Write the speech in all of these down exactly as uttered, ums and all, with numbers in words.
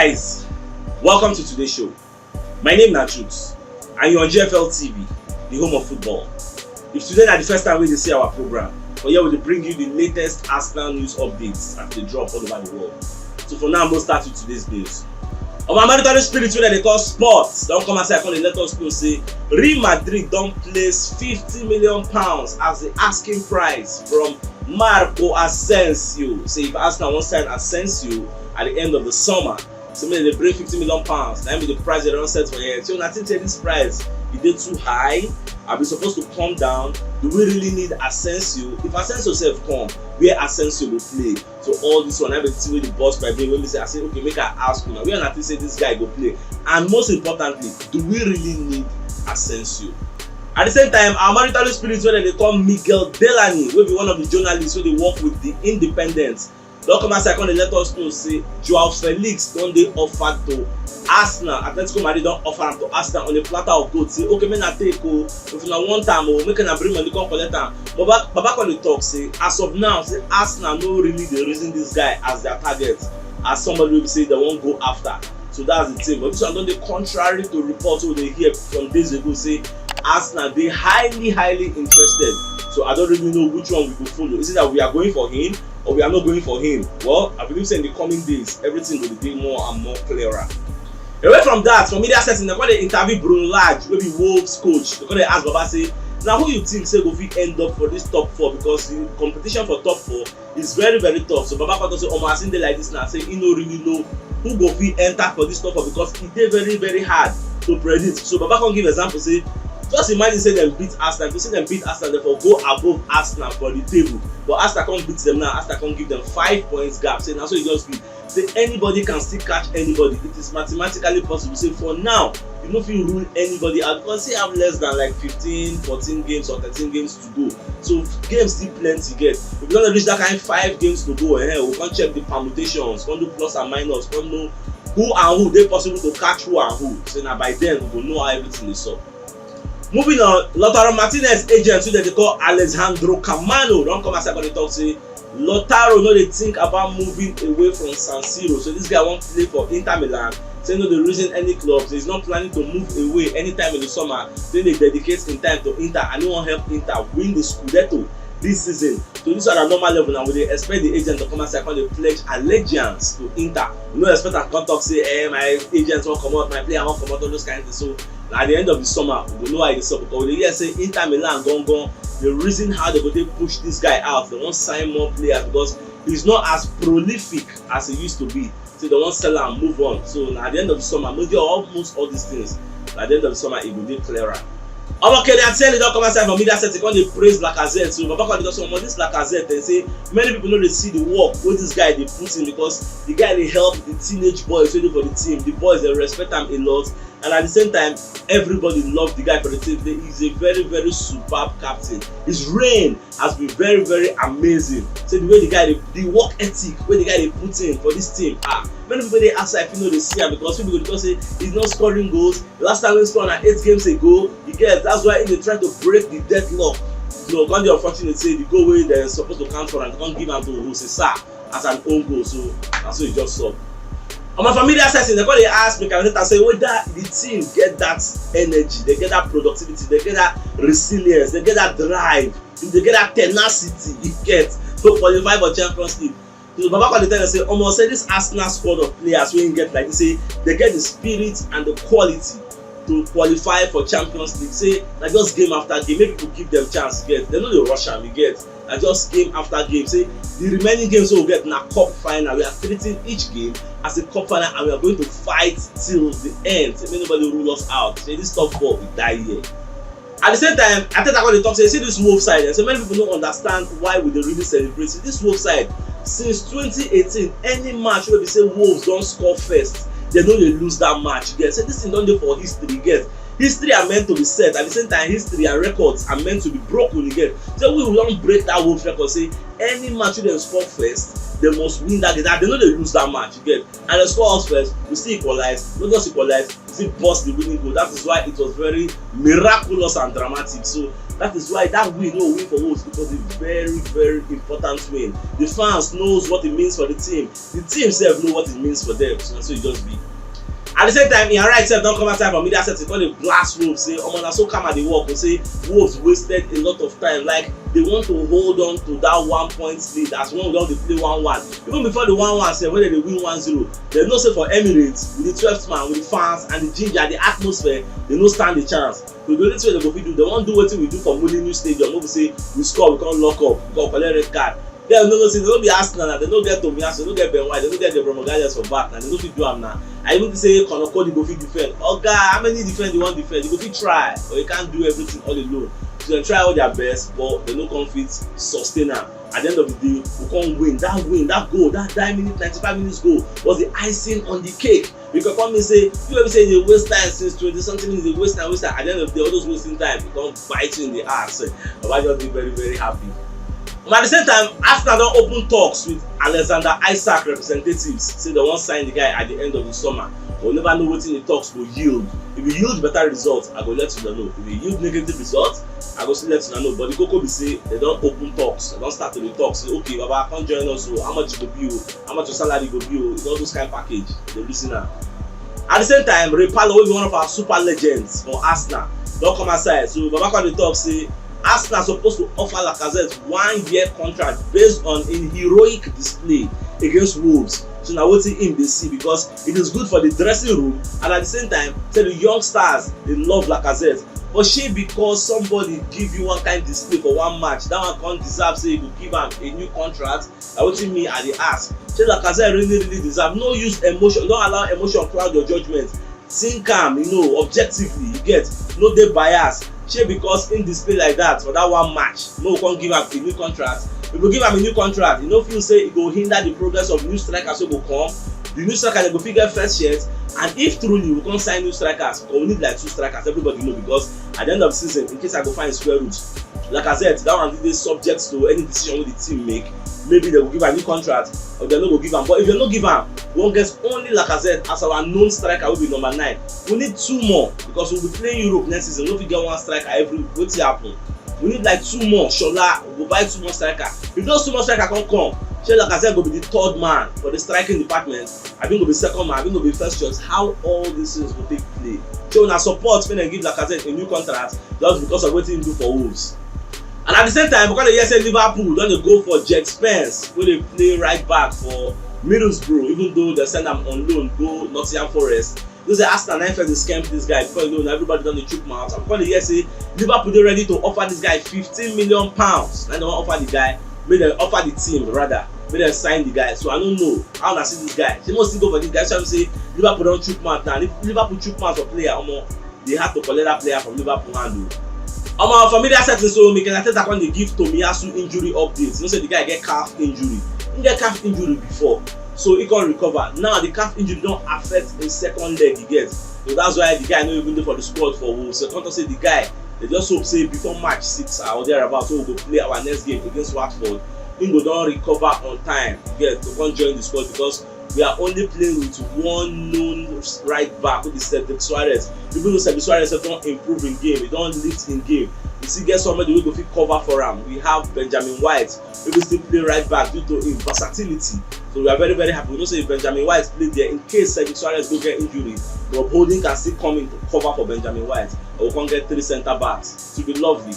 Guys, welcome to today's show. My name na Jude, and you're on G F L T V, the home of football. If today na the first time wey you dey see our program, for here we dey bring you the latest Arsenal news updates as they drop all over the world. So for now, we'll start with today's news. Our American spirit wey dem dey call sports don come outside come dey let us know say Real Madrid don place fifty million pounds as the asking price from Marco Asensio. Say if Arsenal wan sign Asensio at the end of the summer, so make dem bring fifty million pounds. Na im be the price dem don set for here. So una think say this price e dey too high? Abi e suppose to come down? Do we really need Asensio? If Asensio sef come, where Asensio go play? So all this one, I be the thing wey dey burst my brain when we say, I say, okay, make I ask una, where una think say this guy go play? And most importantly, do we really need Asensio? At the same time, our marital spirit wey dem dey call Miguel Delaney, wey be one of the journalists wey dey work with The Independent, don come outside come dey let us know say Joao Felix don dey offered to Arsenal. Atletico Madrid don offer am to Arsenal on a platter of gold. Say, okay, make una take o, if una want am o, make una bring money come collect am. But Baba, Baba come dey talk say, as of now, say Arsenal no really dey reason this guy as their target, as somebody wey be say dem wan go after. So that's the thing. But this one don dey contrary to reports wey we dey hear from days ago say Arsenal dey highly, highly interested. So I don't really know which one we go follow. Is it that we are going for him or we are not going for him? Well, I believe say in the coming days, everything will be more and more clearer. Away from that, for media setting, dem come dey interview Bruno Lage, wey be Wolves coach. Dem come dey ask Baba say, na who you think say go fit end up for this top four, because the competition for top four is very, very tough. So Baba come talk say, omo, as e dey like this now, say e no really know who go fit enter for this top four because e dey very, very hard to predict. So Baba come give example say, just imagine say dem beat Arsenal. If you say dem beat Arsenal, dem for go above Arsenal for the table. But Arsenal come beat dem now. Arsenal come give dem five points gap. Say na so e just be. Say anybody can still catch anybody. It is mathematically possible. Say for now, you no fit rule anybody out because say have less than like fifteen, fourteen games or thirteen games to go. So games still plenty get. If you don reach that kind five games to go, eh, we come check the permutations, come do plus and minus, come know who and who dey possible to catch who and who. Say na by then we go know how everything dey sup. Moving on, Lautaro Martinez agent, wey dem dey call Alejandro Camano, don come outside come dey talk say Lautaro no dey think about moving away from San Siro. So this guy wan play for Inter Milan. Say no dey reason any club. Say he's not planning to move away anytime in the summer. Say dey dedicate him time to Inter and he wan help Inter win the Scudetto this season. So this one na normal level now. We dey expect the agent to come outside come dey pledge allegiance to Inter. We no expect am come talk say, eh, my agent wan comot, my player wan comot, all those kind things. So na at the end of the summer, we go know how e dey sup, because we dey hear say Inter Milan gangan dey reason how dem go take push this guy out. Dem wan sign more players because he's not as prolific as he used to be. Say dem wan sell am, move on. So na at the end of the summer, maybe almost all these things, na at the end of the summer e go dey clearer. Omo, Kvaratskhelia don come outside for media setting come dey praise Lacazette. So Baba come dey talk say, omo, this Lacazette, dem say many people no dey see the work wey this guy dey put in, because the guy dey help the teenage boys wey dey for the team. The boys dey respect am a lot, and at the same time, everybody love the guy for the team. He's a very, very superb captain. His reign has been very, very amazing. Say the way the guy dey, the work ethic wey the guy dey put in for this team, ah, many people dey outside fit no dey see am because people go dey talk say he's not scoring goals. Last time he scored na eight games ago. You get, that's why he dey try to break the deadlock. So e come dey unfortunate say the goal wey dem suppose to count for am, dem come give am to Jose Sa as an own goal. So na so e just sup. Omo, for media setting, dem come dey ask Mikel Arteta say whether the team get that energy, dem get that productivity, dem get that resilience, dem get that drive, dem get that tenacity e get to qualify for Champions League. So Baba come dey tell dem say, omo, say this Arsenal squad of players wey e get like this, say dem get the spirit and the quality to qualify for Champions League. Say na just game after game, make people give dem chance, you get. Dem no dey rush am, you get. Na just game after game. Say the remaining games wey we get na cup final. We are treating each game as a cup final and we are going to fight till the end. Say make nobody rule us out. Say this top four we die here. At the same time, Arteta come dey talk say, see this Wolves side, eh, so many people no understand why we dey really celebrate. See this Wolves side, since twenty eighteen, any match wey be say Wolves don score first, dem no dey lose that match, you get. Say this thing don dey for history, you get. History are meant to be set. At the same time, history and records are meant to be broken, you get. Say we, we don break that Wolves record. Say any match wey dem score first, They must win that game. That they no dey lose that match, you get. And they score us first, we still equalize, we just equalize, we still burst the winning goal. That is why it was very miraculous and dramatic. So that is why that win, no win for Wolves, it was a very, very important win. The fans knows what it means for the team. The team sef know what it means for them. So, so it just be. At the same time, Ian Wright sef don come outside for media setting, come dey blast Wolves, say, "Omo, na so karma dey work." Say Wolves wasted a lot of time. Like, they want to hold on to that one point lead. As when we don dey play one one, even before the one one sef, when they dey win one zero, they know say for Emirates, with the twelfth man, with the fans and the ginger, the atmosphere, they no stand the chance. So the only thing they go fit do, they wan do wetin we do for Molineux Stadium. No be say we score, we come lock up, we come collect red card. Dem no know say they no be Arsenal na, they no get Tomiyasu, they no get Ben White, they no get Gabriel Magalhaes for back na, they no fit do am na. I even think say Conor Coady go fit defend. Oga, how many defend you wan defend? You go fit try, but you can't do everything all alone. So they try all their best, but they no come fit sustain am. At the end of the day, we come win. That win, that goal, that nine minute, ninety-five minutes goal was the icing on the cake. Because come mean say, you ever say they waste time since twenty something minutes, they waste time, waste time. At the end of the day, all those wasting time, they come bite you in the ass. Baba just be very, very happy. But at the same time, Arsenal don open talks with Alexander Isak representatives, say they wan sign the guy at the end of the summer. But we never know wetin the talks go yield. If e yield better results, I go let una know. If e yield negative results, I go still let una know. But the koko be say they don open talks, they don start to dey talk. Say, "Okay, Baba, come join us. So how much e go be o? How much your salary go be o?" All those kind package, they listen am. At the same time, Ray Parlour, wey be one of our super legends for Arsenal, don come outside. So Baba come dey talk say Arsenal suppose to offer Lacazette one year contract based on im heroic display against Wolves. So na wetin im dey see, because it is good for the dressing room, and at the same time, say the young stars dey love Lacazette. But shey because somebody give you one kind display for one match, that one come deserve say you go give am a new contract? Na wetin me I dey ask. Shey Lacazette really, really deserve? No use emotion, don't allow emotion cloud your judgment. Think am, you know, objectively, you get, no dey bias. Shey because im display like that for that one match, no, we come give am a new contract? If we give am a new contract, you no feel say e go hinder the progress of new strikers wey go come? The new striker dem go fit get first chance, and if truly we come sign new strikers, because we need like two strikers, everybody know, because at the end of the season, in case I go find square root, Lacazette, that one dey subject to any decision wey the team make. Maybe they go give am new contract, or they no go give am. But if they no give am, we wan get only Lacazette as our known striker wey be number nine. We need two more, because we'll be playing Europe next season. We no fit get one striker every, wetin happen? We need like two more. Shola, we go buy two more striker. If those two more striker come come, shey Lacazette go be the third man for the striking department? Abi go be second man? Abi go be first choice? How all these things go take play? Shey una support make dem give Lacazette a new contract just because of wetin he do for Wolves? And at the same time, we come dey hear say Liverpool don dey go for Djed Spence, wey dey play right back for Middlesbrough, even though they send am on loan go Nottingham Forest. You know say Arsenal na im first dey scamp this guy, before you know, na everybody don dey chook mouth. And we come dey hear say Liverpool dey ready to offer this guy fifteen million pounds. Na dem wan offer the guy, make dem offer the team rather, make dem sign the guy. So I no know how una see this guy. Shey must still go for this guy? So I say Liverpool don chook mouth now. If Liverpool chook mouth for player, omo, dey hard to collect that player from Liverpool hand o. Omo, for media setting so, Mikel Arteta come dey give Tomiyasu injury update. You know say the guy get calf injury. He get calf injury before, so he come recover. Now the calf injury don affect him second leg, you get. So that's why the guy no even dey for the squad for Wolves. So come talk say the guy, they just hope say before March six or thereabout, so we go play our next game against Watford, he go don recover on time, you get, to come join the squad, because we are only playing with one known right back, wey be Cedric Soares. Even though Cedric Soares don improve in game, he don lift in game, we still get somebody wey go fit cover for am. We have Benjamin White, wey go still play right back due to him versatility. So we are very, very happy. We know say if Benjamin White play there, in case Cedric Soares go get injury, Rob Holding can still come in to cover for Benjamin White. And we come get three centre backs. It will be lovely.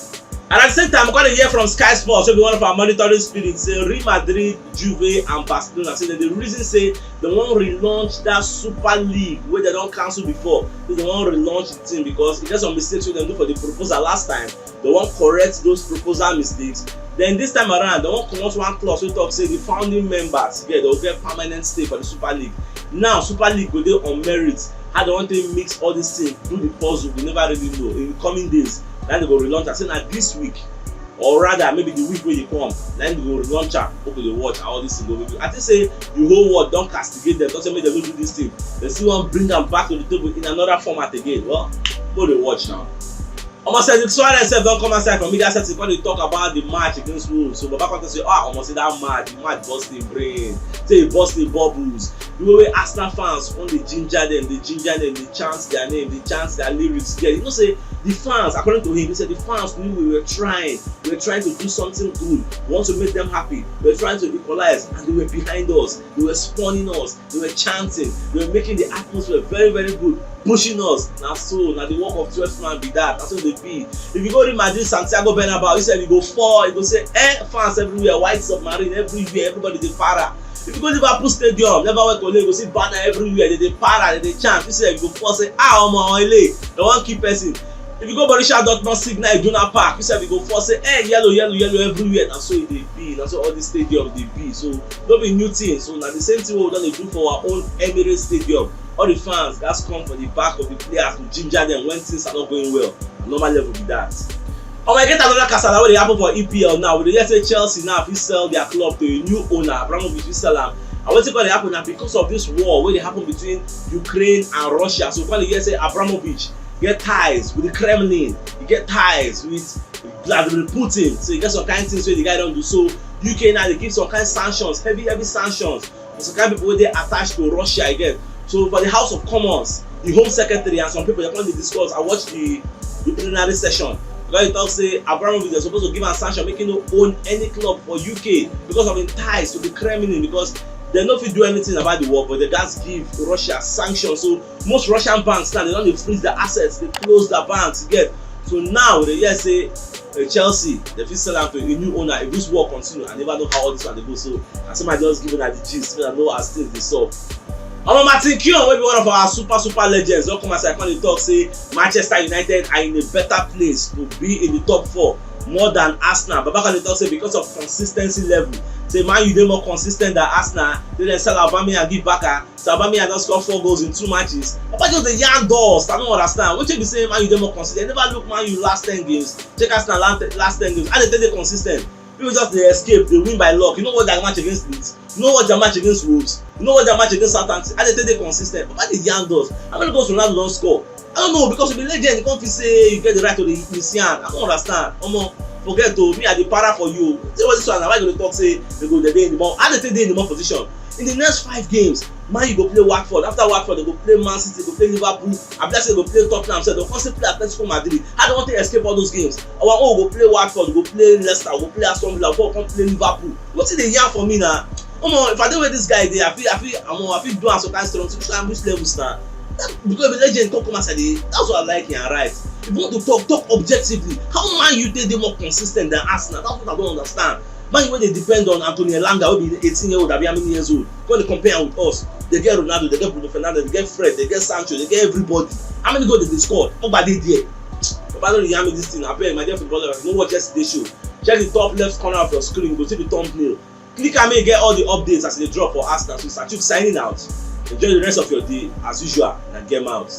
And at the same time, we come dey hear from Sky Sports, wey be one of our monitoring spirits, say Real Madrid, Juve, and Barcelona, say dem dey reason say dem wan relaunch that Super League wey dem don cancel before. Say dem wan relaunch the thing because e get some mistakes wey dem do for the proposal last time. Dem wan correct those proposal mistakes. Then this time around, dem wan comot one clause wey talk say the founding members, yeah, dem go get permanent stay for the Super League. Now, Super League go dey on merit. How dem wan take mix all these things, do the puzzle, we never really know. In the coming days, na dem go relaunch am. Say na this week, or rather maybe the week wey dey come, na dem go relaunch am. People dey watch how all these things go be. I think say the whole world don castigate dem, don say make dem no do this thing. Dem still wan bring am back to the table in another format again. Well, people dey watch now. Omo, Cedric Soares sef don come outside from media setting come dey talk about the match against Wolves. So Baba Conte say, ah, omo, see that match, the match burst him brain, say e burst him bubbles. The way wey Arsenal fans come dey ginger them, dey ginger them, dey chant their name, dey chant their lyrics. Yeah, you know say the fans, according to him, he said the fans knew we were trying, we were trying to do something good. We want to make them happy. We were trying to equalize, and they were behind us. They were spawning us. They were chanting. They were making the atmosphere very, very good, pushing us. Na so, na the work of twelve man be that. Na so they be. If you go Real Madrid, Santiago Bernabeu, you say you go fall. You go say, eh, fans everywhere, white submarine everywhere, everybody dey para. If you go Liverpool Stadium, never wake ole, you go see banner everywhere. They dey para, they dey chant. You say you go fall, say, ah, omo, omo, ele, they wan kill person. If you go Borussia Dortmund, Signal Iduna Park, you sef you go fall say, eh, yellow, yellow, yellow everywhere. Na so e dey be. Na so all the stadium dey be. So no be new thing. So na the same thing wey we don dey do for our own Emirates Stadium. All the fans gats come for the back of the players to ginger them when things are not going well. Na normal level be that. Omo, e get another kasala wey dey happen for E P L now. We dey hear say Chelsea now fit sell their club to a new owner. Abramovich fit sell am. And wetin come dey happen na because of this war wey dey happen between Ukraine and Russia. So we come dey hear say Abramovich get ties with the Kremlin, he get ties with Vladimir Putin. So he get some kind things wey the guy don do. So U K now dey give some kind sanctions, heavy, heavy sanctions for some kind people wey dey attached to Russia again. So for the House of Commons, the Home Secretary and some people, they come dey discuss. I watch the the plenary session. Because he talk say Abramovich, they suppose to give am sanction, make him no own any club for U K because of him ties to the Kremlin, because they no fit do anything about the war, but they gats give Russia sanction. So most Russian banks now, they don dey freeze their assets, they close their banks, you get. So now they hear say, uh, Chelsea, they fit sell am to a new owner if this war continue. I never know how all this one dey go. So I say, I just give una the gist, so I know as things dey sup. Omo, Martin Keown, wey be one of our super, super legends, don come outside come dey talk say Manchester United are in a better place to be in the top four more than Arsenal. Baba come dey talk say because of consistency level, say Man U dey more consistent than Arsenal. Say dem sell Aubameyang give Barca. So Aubameyang don score four goals in two matches. Baba just dey yarn dust. I no understand. Wetin be say Man U dey more consistent? Never look Man U last ten games. Check Arsenal last, last ten games. How they take dey consistent? People just dey escape, dey win by luck. You no watch their match against Leeds. You no watch their match against Wolves. You no watch their match against Southampton. How they take dey consistent? Baba dey yarn dust. How many goals Ronaldo don score? I don't know, because you be legend, you come feel say you get the right to dey miss yarn. I don't understand. Omo, forget o, me I dey para for you. See what this one na, why you go dey talk say they go dey dey in the more? How they take dey in the more position? In the next five games, Man U go play Watford. After Watford, they go play Man City, go play Liverpool. Abi like say they go play Tottenham sef, they go come still play Atletico Madrid. How they wan take escape all those games? Our own go play Watford, go play Leicester, go play Aston Villa, go come play Liverpool. Wetin dey yarn for me na? Omo, if I dey where this guy dey, I fit, I fit, omo, I fit do am some kind strong thing. Which kind, which levels na? That, because the legend come come outside, dey, that's what I like and right. If you want to talk, talk objectively. How Man U take dey more consistent than Arsenal? That's what I don't understand. Man U wey dey depend on Anthony Elanga, wey be eighteen year old, abi how many years old? When they compare am with us, they get Ronaldo, they get Bruno Fernandes, they get Fred, they get Sancho, they get everybody. How many goals they dey score? Pogba dey there. Pogba don dey yarn me this thing. Abeg, my dear footballer, if you no watch yesterday show, check the top left corner of your screen, you go see the thumbnail. Click am, make you get all the updates as e dey drop for Arsenal. So Sachuk signing out. Enjoy the rest of your day. As usual, na game out.